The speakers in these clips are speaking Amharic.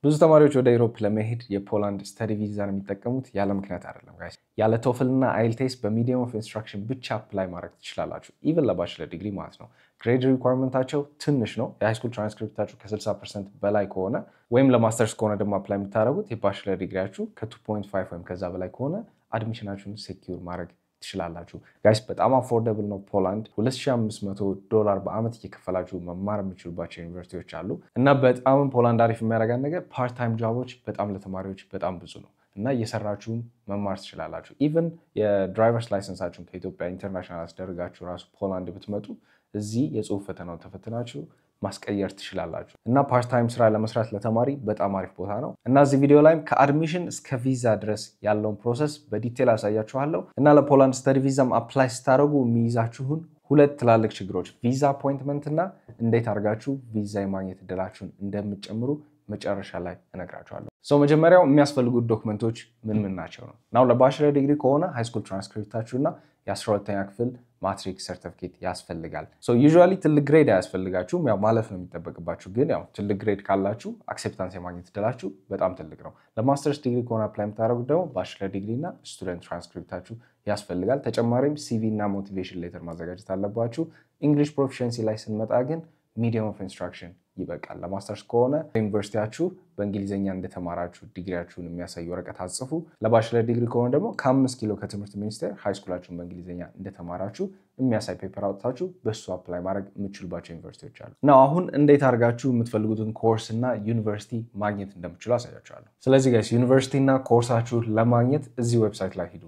ብዙ ተማሪዎች ወደ Europe ለመሄድ የፖላንድ study ቪዛን የሚጠቀሙት ያለ ምክንያት አይደለም guys። ያለ TOEFL እና IELTS በ medium of instruction ብቻ apply ማድረግ ትችላላችሁ፣ even ለ bachelor degree ማለት ነው። Grade requirement ኣቸው ትንሽ ነው። የሃይስኩል ትራንስክሪፕታችሁ ከ60% በላይ ከሆነ ወይም ለማስተርስ ከሆነ ደግሞ apply የምታደርጉት የ bachelor degree ያችሁ ከ2.5 ወይም ከዛ በላይ ከሆነ admission ኣችሁን secure ማድረግ ትችላላችሁ። Guys፣ በጣም affordable ነው ፖላንድ። 2500 ዶላር በአመት እየከፈላችሁ መማር የምትችሉባቸው ዩኒቨርሲቲዎች አሉ። እና በጣም ፖላንድ አሪፍ የሚያደርጋት ነገር part time job ኦች በጣም ለተማሪዎች በጣም ብዙ ነው እና እየሰራችሁም መማር ትችላላችሁ። Even የ driver's license ኣችሁን ከኢትዮጵያ international አስደርጋችሁ ራሱ ፖላንድ ብትመጡ እዚህ የጽሁፍ ፈተናውን ተፈትናችሁ ማስቀየር ትችላላችሁ። እና part time ስራ ለመስራት ለተማሪ በጣም አሪፍ ቦታ ነው። እና እዚህ ቪዲዮ ላይም ከ admission እስከ ቪዛ ድረስ ያለውን process በ detail አሳያችኋለሁ። እና ለፖላንድ study ቪዛም apply ስታደርጉ የሚይዛችሁን ሁለት ትላልቅ ችግሮች፣ ቪዛ appointment እና እንዴት አድርጋችሁ ቪዛ የማግኘት እድላችሁን እንደምትጨምሩ መጨረሻ ላይ እነግራችኋለሁ። So መጀመሪያው የሚያስፈልጉት document ኦች ምን ምን ናቸው ነው። Now ለ bachelor degree ከሆነ ሃይስኩል ትራንስክሪፕታችሁ እና የ12ኛ ክፍል ማትሪክ ሰርቲፊኬት ያስፈልጋል። Usually ትልቅ grade አያስፈልጋችሁም፣ ያው ማለፍ ነው የሚጠበቅባችሁ። ግን ያው ትልቅ grade ካላችሁ acceptance የማግኘት እድላችሁ በጣም ትልቅ ነው። ለ masters degree ከሆነ apply የምታደርጉት ደግሞ ባችለር ዲግሪ እና ስቱደንት ትራንስክሪፕታችሁ ያስፈልጋል። ተጨማሪም CV እና motivation letter ማዘጋጀት አለባችሁ። English proficiency ላይ ስንመጣ ግን medium of instruction ይበቃል። ለማስተርስ ከሆነ ዩኒቨርሲቲያችሁ በእንግሊዝኛ እንደተማራችሁ ዲግሪያችሁን የሚያሳይ ወረቀት አጽፉ። ለ bachelor degree ከሆነ ደግሞ ከ5 ኪሎ ከትምህርት ሚኒስቴር high school ኣችሁን በእንግሊዝኛ እንደተማራችሁ የሚያሳይ paper አውጥታችሁ በሱ apply ማድረግ የምትችሉባቸው ዩኒቨርሲቲዎች አሉ። Now አሁን እንዴት አድርጋችሁ የምትፈልጉትን ኮርስ እና ዩኒቨርሲቲ ማግኘት እንደምትችሉ አሳያችኋለሁ። ስለዚህ guys፣ ዩኒቨርሲቲ እና ኮርሳችሁን ለማግኘት እዚህ website ላይ ሂዱ፣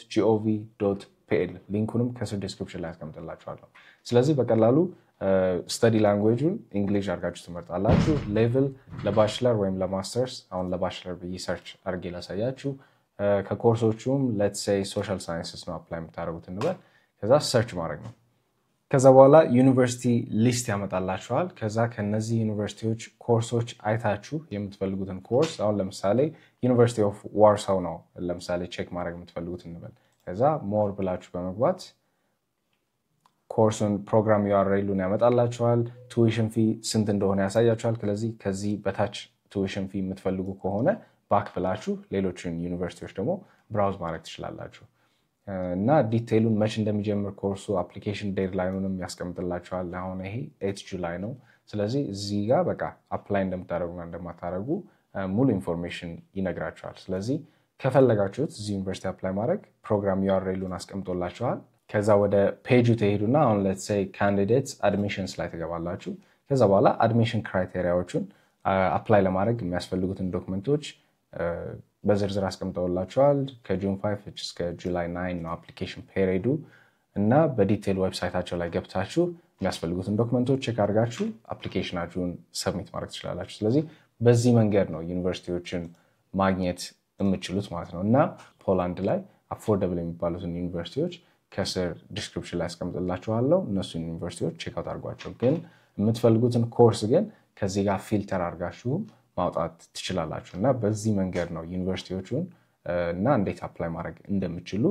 study.gov.pl። Link ኡንም ከስር description ላይ አስቀምጥላችኋለሁ። ስለዚህ በቀላሉ study language ኡን English አድርጋችሁ ትመርጣላችሁ። Level ለ bachelor ወይም ለማስተርስ፣ አሁን ለ bachelor ብዬ search አድርጌ ላሳያችሁ። ከኮርሶቹም let's say social sciences ነው apply የምታደርጉት እንበል። ከዛ search ማድረግ ነው። ከዛ በኋላ university list ያመጣላችኋል። ከዛ ከነዚህ ዩኒቨርሲቲዎች ኮርሶች አይታችሁ የምትፈልጉትን ኮርስ፣ አሁን ለምሳሌ University of Warsaw ነው ለምሳሌ check ማድረግ የምትፈልጉት እንበል። ከዛ more ብላችሁ በመግባት ኮርሱን program URL ኡን ያመጣላችኋል። Tuition fee ስንት እንደሆነ ያሳያችኋል። ስለዚህ ከዚህ በታች tuition fee የምትፈልጉ ከሆነ back ብላችሁ ሌሎችን ዩኒቨርሲቲዎች ደግሞ browse ማድረግ ትችላላችሁ። እና detail ኡን፣ መች እንደሚጀምር ኮርሱ፣ application deadline ኡንም ያስቀምጥላችኋል። አሁን ይሄ 8 July ነው። ስለዚህ እዚህ ጋር በቃ apply እንደምታደርጉና እንደማታደርጉ ሙሉ information ይነግራችኋል። ስለዚህ ከፈለጋችሁት እዚህ ዩኒቨርሲቲ apply ማድረግ program URL ኡን አስቀምጦላችኋል። ከዛ ወደ ፔጁ ትሄዱና አሁን let's say candidates admissions ላይ ትገባላችሁ። ከዛ በኋላ admission criteria ዎቹን፣ apply ለማድረግ የሚያስፈልጉትን document ኦች በዝርዝር አስቀምጠውላችኋል። ከ June 5 እስከ July 9 ነው application period ኡ እና በ detail website ኣቸው ላይ ገብታችሁ የሚያስፈልጉትን document ኦች check አድርጋችሁ application ኣችሁን submit ማድረግ ትችላላችሁ። ስለዚህ በዚህ መንገድ ነው ዩኒቨርሲቲዎችን ማግኘት የምትችሉት ማለት ነው። እና ፖላንድ ላይ affordable የሚባሉትን ዩኒቨርሲቲዎች ከስር description ላይ አስቀምጥላችኋለሁ። እነሱን ዩኒቨርሲቲዎች check out አድርጓቸው። ግን የምትፈልጉትን ኮርስ ግን ከዚህ ጋር filter አድርጋችሁ ማውጣት ትችላላችሁ። እና በዚህ መንገድ ነው ዩኒቨርሲቲዎቹን እና እንዴት apply ማድረግ እንደምትችሉ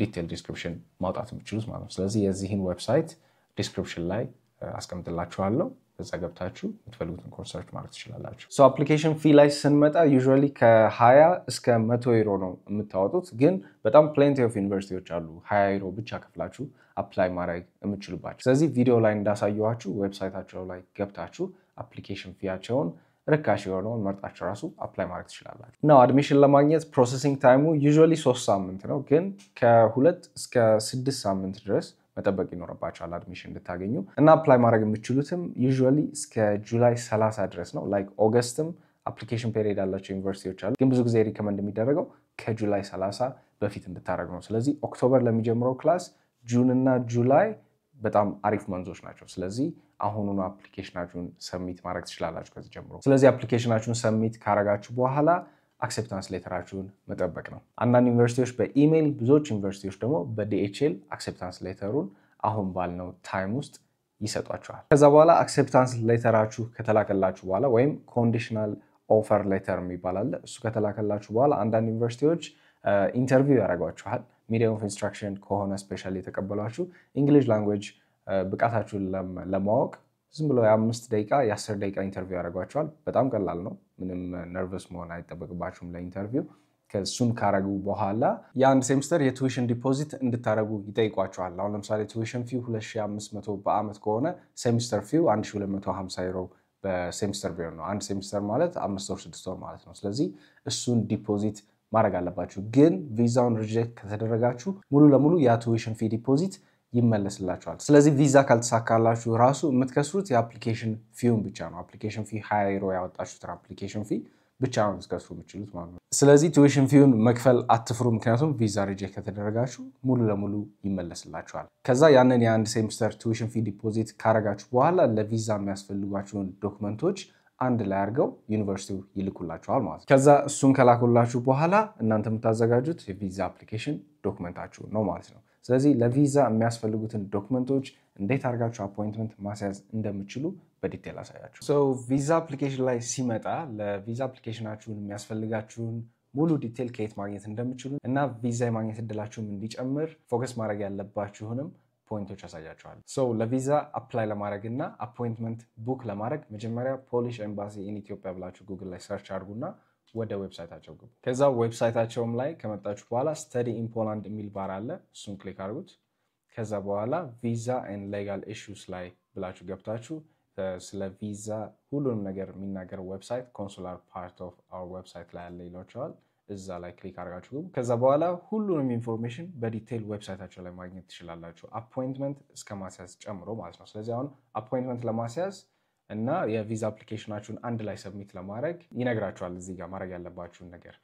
detail description ማውጣት የምትችሉት ማለት ነው። ስለዚህ የዚህን website description ላይ አስቀምጥላችኋለሁ። በዛ ገብታችሁ የምትፈልጉትን ኮርስ search ማድረግ ትችላላችሁ። So application fee ላይ ስንመጣ usually ከ20 እስከ 100 ዩሮ ነው የምታወጡት። ግን በጣም plenty of ዩኒቨርሲቲዎች አሉ 20 ዩሮ ብቻ ከፍላችሁ apply ማድረግ የምትችሉባቸው። ስለዚህ ቪዲዮ ላይ እንዳሳየኋችሁ website ኣቸው ላይ ገብታችሁ application fee ያቸውን ርካሽ የሆነውን መርጣችሁ ራሱ apply ማድረግ ትችላላችሁ። Now admission ለማግኘት processing time ኡ usually 3 ሳምንት ነው፣ ግን ከ2 እስከ 6 ሳምንት ድረስ መጠበቅ ይኖርባችኋል admission እንድታገኙ። እና apply ማድረግ የምትችሉትም usually እስከ July 30 ድረስ ነው። Like August ም application period ያላቸው ዩኒቨርሲቲዎች አሉ፣ ግን ብዙ ጊዜ recommend የሚደረገው ከ July 30 በፊት እንድታደርጉ ነው። ስለዚህ October ለሚጀምረው class June እና July በጣም አሪፍ months ኦች ናቸው። ስለዚህ አሁኑኑ application ኣችሁን submit ማድረግ ትችላላችሁ ከዚህ ጀምሮ። ስለዚህ application ኣችሁን submit ካረጋችሁ በኋላ acceptance letter ኣችሁን መጠበቅ ነው። አንዳንድ ዩኒቨርሲቲዎች በኢሜይል፣ ብዙዎች ዩኒቨርሲቲዎች ደግሞ በ DHL acceptance letter ኡን አሁን ባልነው time ውስጥ ይሰጧችኋል። ከዛ በኋላ acceptance letter ኣችሁ ከተላከላችሁ በኋላ ወይም conditional offer letter የሚባል አለ። እሱ ከተላከላችሁ በኋላ አንዳንድ ዩኒቨርሲቲዎች interview ያደርጓችኋል። Medium of instruction ከሆነ specially የተቀበሏችሁ English language ብቃታችሁን ለማወቅ ዝም ብሎ የ5 ደቂቃ፣ የ10 ደቂቃ interview ያደርጓችኋል። በጣም ቀላል ነው። ምንም nervous መሆን አይጠበቅባችሁም ለ interview። ከእሱን ካረጉ በኋላ የአንድ ሴምስተር የ tuition deposit እንድታደረጉ ይጠይቋችኋል። አሁን ለምሳሌ tuition fee ው 2500 በአመት ከሆነ semester fee ው 1250 ዩሮ በሴምስተር ቢሆን ነው። አንድ ሴምስተር ማለት 5 ወር፣ 6 ወር ማለት ነው። ስለዚህ እሱን deposit ማድረግ አለባችሁ። ግን ቪዛውን reject ከተደረጋችሁ ሙሉ ለሙሉ ያ tuition fee deposit ይመለስላችኋል። ስለዚህ ቪዛ ካልተሳካላችሁ ራሱ የምትከስሩት የ application fee ውን ብቻ ነው። Application fee 20 ዩሮ ያወጣችሁትን application fee ብቻ ነው ልትከስሩ የምትችሉት ማለት ነው። ስለዚህ tuition fee ውን መክፈል አትፍሩ፣ ምክንያቱም ቪዛ reject ከተደረጋችሁ ሙሉ ለሙሉ ይመለስላችኋል። ከዛ ያንን የአንድ semester tuition fee deposit ካረጋችሁ በኋላ ለቪዛ የሚያስፈልጓችሁን document ኦች አንድ ላይ አድርገው ዩኒቨርሲቲው ይልኩላችኋል ማለት ነው። ከዛ እሱን ከላኩላችሁ በኋላ እናንተ የምታዘጋጁት የቪዛ application document ኣችሁ ነው ማለት ነው። ስለዚህ ለቪዛ የሚያስፈልጉትን document ኦች እንዴት አድርጋችሁ appointment ማስያዝ እንደምትችሉ በ detail ላሳያችሁ። So ቪዛ application ላይ ሲመጣ ለቪዛ application ኣችሁን የሚያስፈልጋችሁን ሙሉ detail ከየት ማግኘት እንደምትችሉ እና ቪዛ የማግኘት እድላችሁም እንዲጨምር focus ማድረግ ያለባችሁንም point ኦች አሳያችኋለሁ። So ለቪዛ apply ለማድረግ እና appointment book ለማድረግ መጀመሪያ Polish Embassy in Ethiopia ብላችሁ ጉግል ላይ search አድርጉና ወደ website ኣቸው ግቡ። ከዛ website ኣቸውም ላይ ከመጣችሁ በኋላ study in Poland የሚል ባር አለ። እሱን click አድርጉት። ከዛ በኋላ visa and legal issues ላይ ብላችሁ ገብታችሁ ስለ ቪዛ ሁሉንም ነገር የሚናገር website consular part of our website ላይ አለ ይሏችኋል። እዛ ላይ click አድርጋችሁ ግቡ። ከዛ በኋላ ሁሉንም information በ detail website ኣቸው ላይ ማግኘት ትችላላችሁ፣ appointment እስከ ማስያዝ ጨምሮ ማለት ነው። ስለዚህ አሁን appointment ለማስያዝ እና የቪዛ application ኣችሁን አንድ ላይ submit ለማድረግ ይነግራችኋል እዚህ ጋር ማድረግ ያለባችሁን ነገር።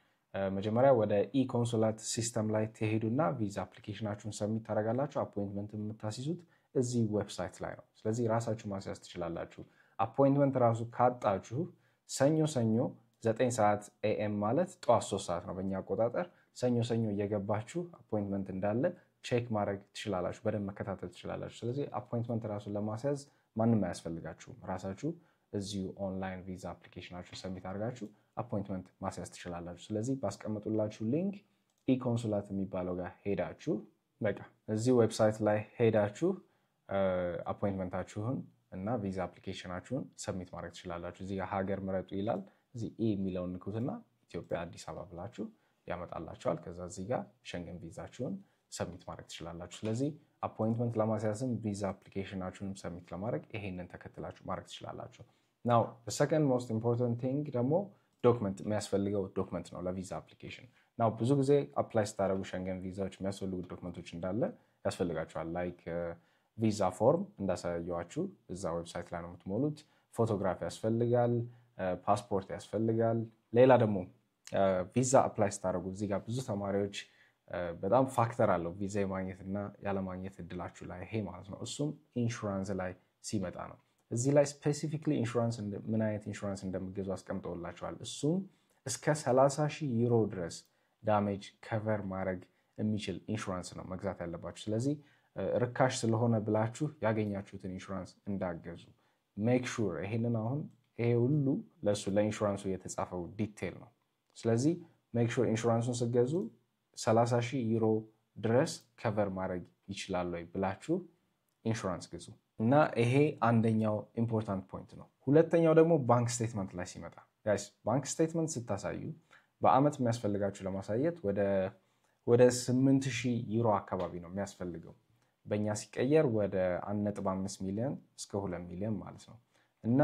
መጀመሪያ ወደ e-consulat system ላይ ትሄዱና ቪዛ application ኣችሁን submit ታደርጋላችሁ። Appointment የምታስይዙት እዚህ website ላይ ነው። ስለዚህ ራሳችሁ ማስያዝ ትችላላችሁ። Appointment ራሱ ካጣችሁ ሰኞ ሰኞ 9 ሰዓት AM ማለት ጠዋት 3 ሰዓት ነው በእኛ አቆጣጠር። ሰኞ ሰኞ እየገባችሁ appointment እንዳለ check ማድረግ ትችላላችሁ፣ በደንብ መከታተል ትችላላችሁ። ስለዚህ appointment ራሱን ለማስያዝ ማንም አያስፈልጋችሁም። ራሳችሁ እዚሁ ኦንላይን ቪዛ application ኣችሁን submit አድርጋችሁ appointment ማስያዝ ትችላላችሁ። ስለዚህ ባስቀመጡላችሁ link e-consulat የሚባለው ጋር ሄዳችሁ፣ በቃ እዚህ website ላይ ሄዳችሁ appointment ኣችሁን እና ቪዛ application ኣችሁን submit ማድረግ ትችላላችሁ። እዚህ ጋር ሀገር ምረጡ ይላል። እዚህ E የሚለውን ንኩትና ኢትዮጵያ አዲስ አበባ ብላችሁ ያመጣላችኋል። ከዛ እዚህ ጋር ሸንገን ቪዛችሁን submit ማድረግ ትችላላችሁ። ስለዚህ appointment ለማስያዝም ቪዛ application ኣችሁንም submit ለማድረግ ይሄንን ተከትላችሁ ማድረግ ትችላላችሁ። Now second most important thing ደግሞ document፣ የሚያስፈልገው document ነው ለቪዛ application። Now ብዙ ጊዜ apply ስታደርጉ ሸንገን ቪዛዎች የሚያስፈልጉ document ኦች እንዳለ ያስፈልጋችኋል። Like ቪዛ form እንዳሳየኋችሁ እዛ website ላይ ነው የምትሞሉት። ፎቶግራፍ ያስፈልጋል፣ ፓስፖርት ያስፈልጋል። ሌላ ደግሞ ቪዛ apply ስታደርጉ እዚህ ጋር ብዙ ተማሪዎች በጣም factor አለው ቪዛ የማግኘት እና ያለማግኘት እድላችሁ ላይ ይሄ ማለት ነው። እሱም ኢንሹራንስ ላይ ሲመጣ ነው። እዚህ ላይ specifically ኢንሹራንስ ምን አይነት ኢንሹራንስ እንደምትገዙ አስቀምጠውላችኋል። እሱም እስከ 30 ሺህ ዩሮ ድረስ damage cover ማድረግ የሚችል ኢንሹራንስ ነው መግዛት ያለባችሁ። ስለዚህ ርካሽ ስለሆነ ብላችሁ ያገኛችሁትን ኢንሹራንስ እንዳትገዙ። Make sure ይሄንን አሁን ይሄ ሁሉ ለእሱ ለኢንሹራንሱ የተጻፈው detail ነው። ስለዚህ make sure ኢንሹራንሱን ስትገዙ 30 ሺህ ዩሮ ድረስ cover ማድረግ ይችላል ወይ ብላችሁ ኢንሹራንስ ግዙ። እና ይሄ አንደኛው important point ነው። ሁለተኛው ደግሞ bank statement ላይ ሲመጣ guys፣ bank statement ስታሳዩ በአመት የሚያስፈልጋችሁ ለማሳየት ወደ 8000 ዩሮ አካባቢ ነው የሚያስፈልገው። በእኛ ሲቀየር ወደ 1.5 ሚሊዮን እስከ 2 ሚሊዮን ማለት ነው። እና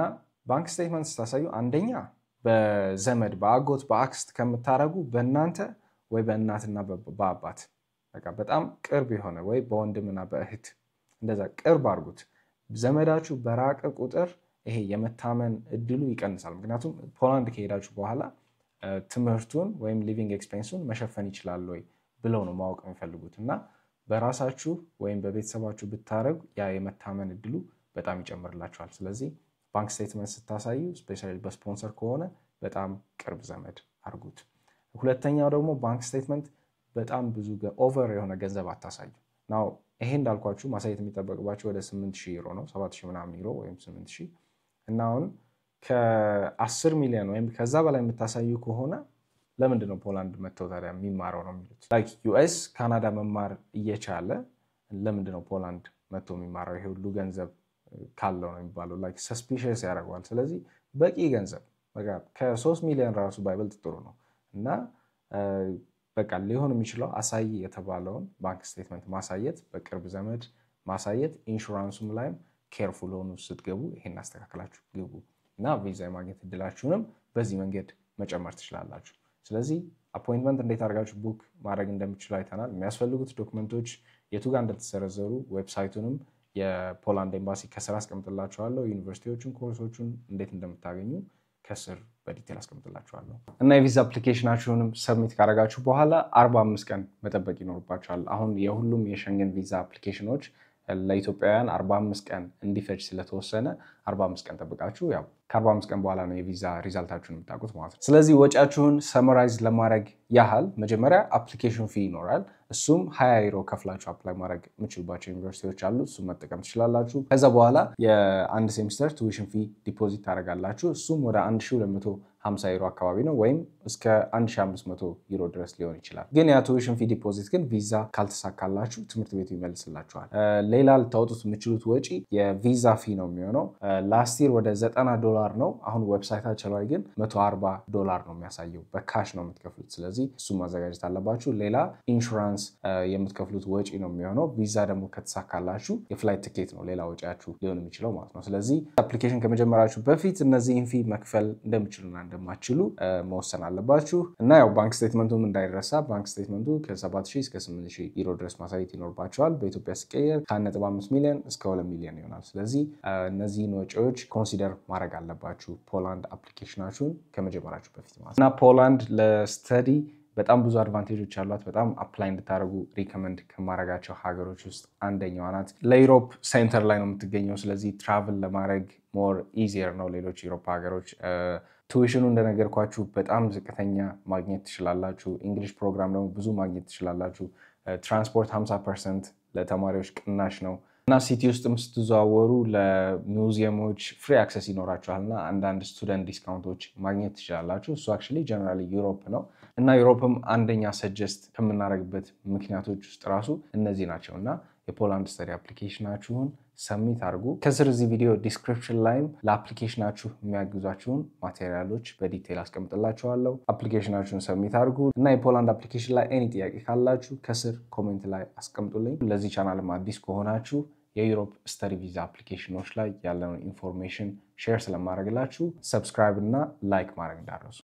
bank statement ስታሳዩ አንደኛ በዘመድ፣ በአጎት፣ በአክስት ከምታረጉ በእናንተ ወይ በእናትና በአባት፣ በቃ በጣም ቅርብ የሆነ ወይ በወንድምና በእህት እንደዛ ቅርብ አድርጉት። ዘመዳችሁ በራቀ ቁጥር ይሄ የመታመን እድሉ ይቀንሳል። ምክንያቱም ፖላንድ ከሄዳችሁ በኋላ ትምህርቱን ወይም living expense ኡን መሸፈን ይችላል ወይ ብለው ነው ማወቅ የሚፈልጉት እና በራሳችሁ ወይም በቤተሰባችሁ ብታደርጉ ያ የመታመን እድሉ በጣም ይጨምርላችኋል። ስለዚህ bank statement ስታሳዩ especially በ sponsor ከሆነ በጣም ቅርብ ዘመድ አድርጉት። ሁለተኛው ደግሞ bank statement በጣም ብዙ over የሆነ ገንዘብ አታሳዩ። Now ይሄ እንዳልኳችሁ ማሳየት የሚጠበቅባችሁ ወደ 8000 ዩሮ ነው፣ 7000 ምናምን ዩሮ ወይም 8000። እና አሁን ከ10 ሚሊዮን ወይም ከዛ በላይ የምታሳዩ ከሆነ ለምንድን ነው ፖላንድ መጥተው ታዲያ የሚማረው ነው የሚሉት። Like US፣ ካናዳ መማር እየቻለ ለምንድን ነው ፖላንድ መጥቶ የሚማረው? ይሄ ሁሉ ገንዘብ ካለው ነው የሚባለው፣ like suspicious ያደርገዋል። ስለዚህ በቂ ገንዘብ በቃ ከ3 ሚሊዮን ራሱ ባይበልጥ ጥሩ ነው። እና በቃ ሊሆን የሚችለው አሳይ የተባለውን bank statement ማሳየት፣ በቅርብ ዘመድ ማሳየት፣ ኢንሹራንሱም ላይም careful ሆኑ ስትገቡ፣ ይሄን አስተካክላችሁ ግቡ እና ቪዛ የማግኘት እድላችሁንም በዚህ መንገድ መጨመር ትችላላችሁ። ስለዚህ appointment እንዴት አድርጋችሁ book ማድረግ እንደምትችሉ አይተናል። የሚያስፈልጉት document ኦች የቱ ጋር እንደተዘረዘሩ website ኡንም የፖላንድ ኤምባሲ ከስር አስቀምጥላችኋለሁ። ዩኒቨርሲቲዎቹን፣ ኮርሶቹን እንዴት እንደምታገኙ ከስር በ detail አስቀምጥላችኋለሁ። እና የቪዛ application ኣችሁንም submit ካደረጋችሁ በኋላ 45 ቀን መጠበቅ ይኖርባችኋል። አሁን የሁሉም የሸንገን ቪዛ application ኖች ለኢትዮጵያውያን 45 ቀን እንዲፈጅ ስለተወሰነ 45 ቀን ጠብቃችሁ ያው ከ45 ቀን በኋላ ነው የቪዛ result ኣችሁን የምታውቁት ማለት ነው። ስለዚህ ወጪያችሁን summarize ለማድረግ ያህል መጀመሪያ application fee ይኖራል። እሱም 20 ዩሮ ከፍላችሁ apply ማድረግ የምችሉባቸው ዩኒቨርሲቲዎች አሉ። እሱም መጠቀም ትችላላችሁ። ከዛ በኋላ የአንድ semester tuition fee deposit ታደርጋላችሁ። እሱም ወደ 1250 ዩሮ አካባቢ ነው ወይም እስከ 1500 ዩሮ ድረስ ሊሆን ይችላል። ግን ያ tuition fee deposit ግን ቪዛ ካልተሳካላችሁ ትምህርት ቤቱ ይመልስላችኋል። ሌላ ልታወጡት የምችሉት ወጪ የቪዛ fee ነው የሚሆነው። Last year ወደ 90 ዶላር ነው። አሁን website ኣቸው ላይ ግን 140 ዶላር ነው የሚያሳየው። በ cash ነው የምትከፍሉት። ስለዚህ እሱ ማዘጋጀት አለባችሁ። ሌላ ኢንሹራንስ የምትከፍሉት ወጪ ነው የሚሆነው። ቪዛ ደግሞ ከተሳካላችሁ የ flight ticket ነው ሌላ ወጪያችሁ ሊሆን የሚችለው ማለት ነው። ስለዚህ application ከመጀመራችሁ በፊት እነዚህን fee መክፈል እንደምችሉና እንደማትችሉ መወሰን አለባችሁ። እና ያው bank statement ኡም እንዳይረሳ፣ bank statement ኡ ከ7000 እስከ 8000 ዩሮ ድረስ ማሳየት ይኖርባችኋል። በኢትዮጵያ ሲቀየር ከ1.5 ሚሊዮን እስከ 2 ሚሊዮን ይሆናል። ስለዚህ እነዚህን ወጪዎች consider ማድረግ አለባችሁ ፖላንድ application ኣችሁን ከመጀመራችሁ በፊት ማለት ነው። እና ፖላንድ ለ study በጣም ብዙ advantage ኦች አሏት። በጣም apply እንድታደርጉ recommend ከማድረጋቸው ሀገሮች ውስጥ አንደኛዋ ናት። ለ Europe center ላይ ነው የምትገኘው። ስለዚህ travel ለማድረግ more easier ነው። ሌሎች Europe ሀገሮች tuition ኑ እንደነገርኳችሁ በጣም ዝቅተኛ ማግኘት ትችላላችሁ። English program ደግሞ ብዙ ማግኘት ትችላላችሁ። ትራንስፖርት 50% ለተማሪዎች ቅናሽ ነው እና city ውስጥም ስትዘዋወሩ ለሙዚየሞች free access ይኖራችኋል እና አንዳንድ student discount ኦች ማግኘት ትችላላችሁ። እሱ actually generally Europe ነው እና Europe ም አንደኛ suggest ከምናደርግበት ምክንያቶች ውስጥ ራሱ እነዚህ ናቸው። እና የፖላንድ study application ኣችሁን submit አድርጉ። ከስር እዚህ ቪዲዮ description ላይም ለ application ኣችሁ የሚያግዟችሁን material ኦች በ detail አስቀምጥላችኋለሁ። Application ኣችሁን submit አድርጉ እና የፖላንድ application ላይ any ጥያቄ ካላችሁ ከስር comment ላይ አስቀምጡልኝ። ለዚህ ቻናልም አዲስ ከሆናችሁ የ Europe study visa application ኖች ላይ ያለውን information share ስለማደርግላችሁ subscribe እና like ማድረግ እንዳትረሱ።